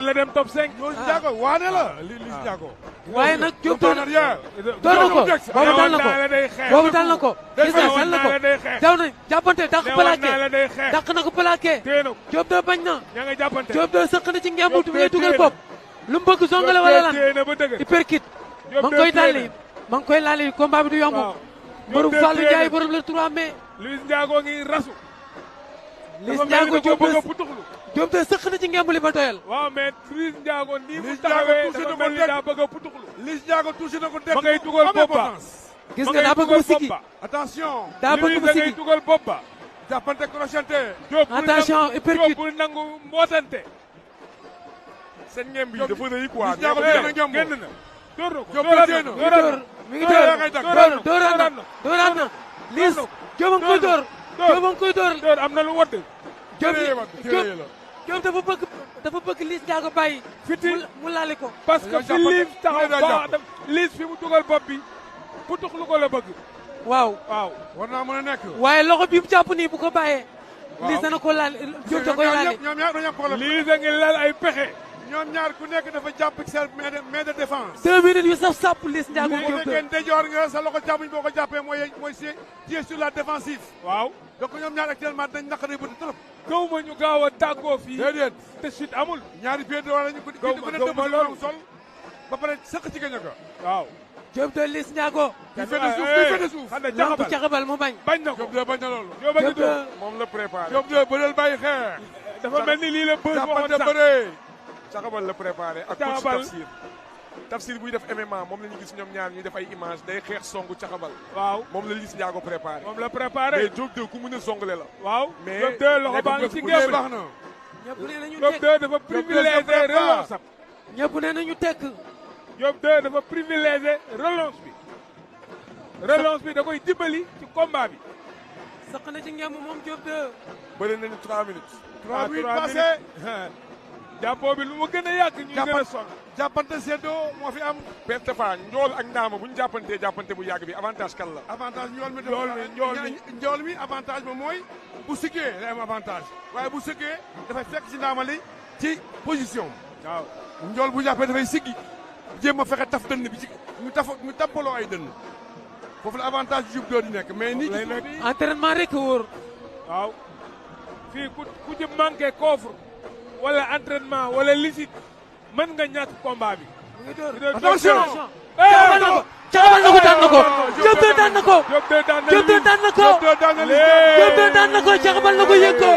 la dem top 5. Liss Ndiago waane la Liss Ndiago. waaye nag Diop door na ko boobu dal na ko boobu dal na ko gis nga dal na ko daw na jàppante dàq plaqué dàq na ko plaqué Diop doo bañ na Diop doo sëq na ci ngemb tu ngay dugal bopp lu mu bëgg zongale wala lan hyperkit ma ngi koy dalli ma ngi koy laali combat bi du yomb borom Fallou Ndiaye borom le 3 mai Liss Ndiago ngi rasu Liss Ndiago Diop de sëq na ci ngemb li ba doyal. waaw mais Liss Ndiago nii mu taxawee dafa mel ni daa bëgg a putuxlu. Liss Ndiago touché na ko dégg. ma ngay dugal boppa. gis nga daa bëgg mu sigi. attention. daa bëgg mu sigi da ngay dugal boppa. jàppante crochante. attention hypercute Diop bul nangu mbootante. seen ngemb yi dafa rëy quoi. Liss Ndiago génn na. door na ko mi ngi dooraat na Liss Diop a ngi koy door. Diop a ngi koy door. am na lu wadd. Diop dafa bëgg Liss Ndiago bàyyi. fiti mu laali ko. parce que fi Liss taxaw baax def Liss fi mu dugal bopp bi putuxlu ko la bëgg. waaw. war naa mën a nekk. waaye loxo bi mu jàpp nii bu ko bàyyee. Liss dana ko laal Diop da koy laali. ñoom ñaar dañoo am problème. Liss a ngi lal ay pexe. ñoom ñaar ku nekk dafa jàpp ci seen main de défense. 2 minutes yu saf sàpp Liss Ndiago bu fekkee ndeyjoor nga sa loxo càmmoñ boo ko jàppee mooy téye sur la défensive. waaw donc ñoom ñaar actuellement dañ naqaree bëri trop. gaw ma ñu gaaw a tàggoo fii. déedéet te chute amul. ñaari pied de wala ñu ko. gaw ma loolu sol ba pare sëq ci gañ ko. waaw. Diop de Liss Ndiago. di fete suuf lamp caxabal mu bañ. bañ na ko Diop de bañ na loolu. Diop de moom la préparé. Diop de bëreel bàyyi xeex. dafa mel ni lii la bës waxoon sax bëree. caxabal la préparé ak coach Tafsir. Tafsir buy def MMA moom la ñu gis ñoom ñaar ñuy def ay image day xeex songu caxabal. waaw moom la Liss Ndiago préparé. moom la préparé mais Diop de ku mën a songale la. waaw mais Diop de loxo baa ngi ci ngeen baax na. ñëpp nee nañu Diop de dafa privilégié relance am. ñëpp nee nañu tekk. Diop de dafa privilégié relance bi. relance bi da koy dimbali ci combat bi. saq na ci ngemb moom Diop de. bëri nañu 3 minutes. 3 minutes passé. jàppoo bi lu mu gën a yàgg ñu gën a sonn. jàppante seddoo moo fi am. perte fa njool ak ndaama bu ñu jàppante bu yàgg bi avantage kan la. avantage njool mi avantage ba mooy bu siggee day am avantage waaye bu siggee dafay fekk ci ndaamali ci position. waaw njool bu jàppee dafay siggi jéem a fexe taf dënn bi ci ñu tappaloo ay dënn foofu la avantage Diop de di nekk mais nii ci entraînement rek wóor. waaw fii ku ci manqué coffre wala entraînement wala licite mën nga ñàkk combat bi. attention. caxabal na ko daan na ko. Diop de daan na ko. Diop de daan na ko. Diop de daan na ko caxabal na ko yëg ko.